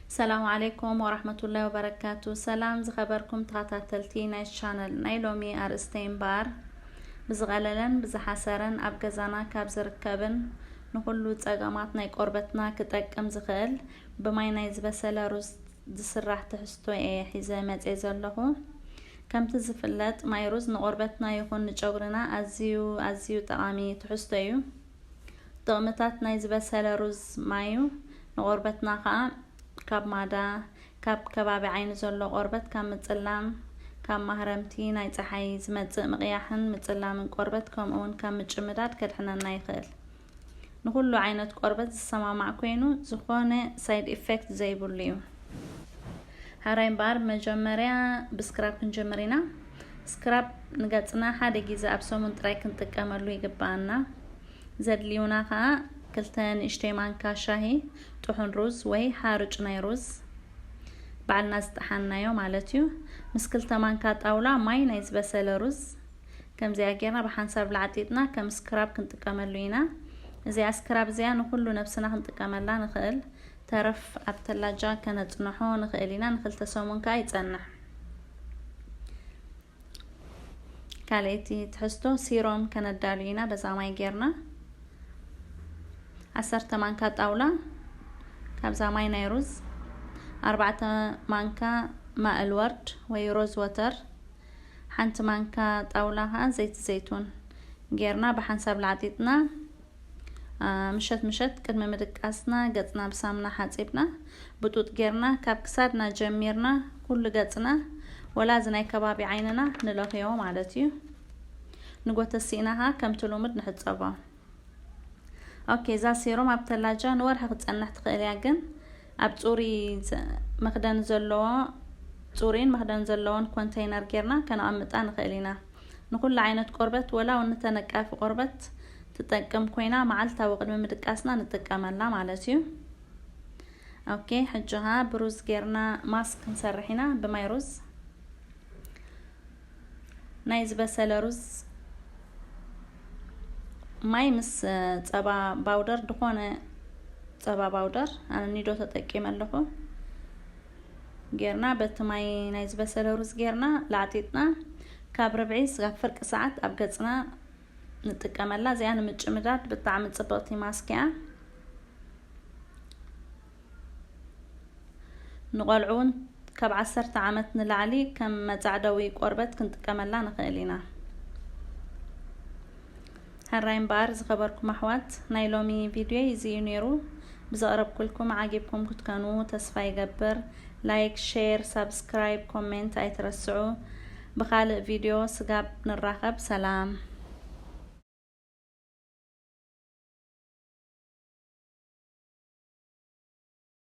ሰላም ዓለይኩም ወራህመቱላሂ ወበረካቱ። ሰላም ዝኸበርኩም ተኸታተልቲ ናይ ቻነል፣ ናይ ሎሚ ኣርእስተይ እምበኣር ብዝቐለለን ብዝሓሰረን ኣብ ገዛና ካብ ዝርከብን ንኹሉ ጸገማት ናይ ቆርበትና ክጠቅም ዝኽእል ብማይ ናይ ዝበሰለ ሩዝ ዝስራሕ ትሕዝቶ እየ ሒዘ መጽየ ዘለኹ። ከምቲ ዝፍለጥ ማይ ሩዝ ንቆርበትና ይኹን ንጨጉርና ኣዝዩ ኣዝዩ ጠቓሚ ትሕዝቶ እዩ። ጥቕምታት ናይ ዝበሰለ ሩዝ ማዩ ንቆርበትና ኸኣ ካብ ማዳ፣ ካብ ከባቢ ዓይኒ ዘሎ ቆርበት ካብ ምጽላም፣ ካብ ማህረምቲ ናይ ጸሓይ ዝመጽእ ምቕያሕን ምጽላምን ቆርበት ከምኡ እውን ካብ ምጭምዳድ ከድሕነና ይኽእል። ንኹሉ ዓይነት ቆርበት ዝሰማማዕ ኮይኑ ዝኾነ ሳይድ ኢፌክት ዘይብሉ እዩ። ሕራይ እምበኣር መጀመርያ ብስክራብ ክንጀምር ኢና። ስክራብ ንገጽና ሓደ ግዜ ኣብ ሰሙን ጥራይ ክንጥቀመሉ ይግብኣና። ዘድልዩና ኸኣ ክልተ ንእሽተይ ማንካ ሻሂ ጥሑን ሩዝ ወይ ሓርጭ ናይ ሩዝ፣ ባዕልና ዝጠሓንናዮ ማለት እዩ። ምስ ክልተ ማንካ ጣውላ ማይ ናይ ዝበሰለ ሩዝ። ከምዚኣ ጌርና ብሓንሳብ ላዕጢጥና ከም ስክራብ ክንጥቀመሉ ኢና። እዚኣ ስክራብ እዚኣ ንኹሉ ነብስና ክንጥቀመላ ንኽእል። ተረፍ ኣብ ተላጃ ከነጽንሖ ንኽእል ኢና። ንክልተ ሰሙን ከኣ ይጸንሕ። ካልኣይቲ ትሕዝቶ ሲሮም ከነዳሉ ኢና። በዛ ማይ ጌርና ዓሰርተ ማንካ ጣውላ ካብዛ ማይ ናይ ሩዝ፣ ኣርባዕተ ማንካ ማእል ወርድ ወይ ሮዝ ወተር፣ ሓንቲ ማንካ ጣውላ ከኣ ዘይቲ ዘይቱን ጌርና ብሓንሳብ ላዕጢጥና፣ አ፣ ምሸት ምሸት ቅድሚ ምድቃስና ገጽና ብሳምና ሓጺብና፣ ብጡጥ ጌርና ካብ ክሳድና ጀሚርና ኩሉ ገጽና፣ ወላ እዚ ናይ ከባቢ ዓይንና ንለኽዮ ማለት እዩ። ንጎተሲእና ከኣ ከምቲ ልሙድ ንሕጸቦ። ኦኬ፣ እዛ ሴሮም ኣብ ተላጃ ንወርሒ ክትጸንሕ ትኽእል እያ፣ ግን ኣብ ጽሩይ ዘ-፣ መኽደን ዘለዎ፣ ጽሩይን መኽደን ዘለዎን ኮንተይነር ጌርና ከነቐምጣ ንኽእል ኢና። ንኹሉ ዓይነት ቆርበት፣ ወላ እውን ንተነቃፊ ቆርበት ትጠቅም ኮይና፣ መዓልታዊ ቅድሚ ምድቃስና ንጥቀመላ ማለት እዩ። ኦኬ፣ ሕጂ ኸኣ ብሩዝ ጌርና ማስክ ክንሰርሕ ኢና፣ ብማይ ሩዝ። ናይ ዝበሰለ ሩዝ ማይ ምስ፣ እ፣ ጸባ ባውደር፣ ዝኾነ ጸባ ባውደር፣ ኣነ ኒዶ ተጠቂመ ኣለኹ፣ ጌርና በቲ ማይ ናይ ዝበሰለ ሩዝ ጌርና ላዕጢጥና ካብ ርብዒ ስጋብ ፍርቂ ሰዓት ኣብ ገጽና ንጥቀመላ። እዚኣ ንምጭምዳድ ብጣዕሚ ጽብቕቲ ማስክ እያ። ንቆልዑ እውን ካብ ዓሰርተ ዓመት ንላዕሊ ከም መጻዕደዊ ቆርበት ክንጥቀመላ ንኽእል ኢና። ሕራይ እምበኣር ዝኸበርኩም ኣሕዋት፣ ናይ ሎሚ ቪድዮ እዚ እዩ ነይሩ። ብዘቕረብኩልኩም ዓጊብኩም ክትከኑ ተስፋ ይገብር። ላይክ፣ ሼር፣ ሳብስክራይብ፣ ኮሜንት ኣይትረስዑ። ብኻልእ ቪድዮ ስጋብ ንራኸብ፣ ሰላም።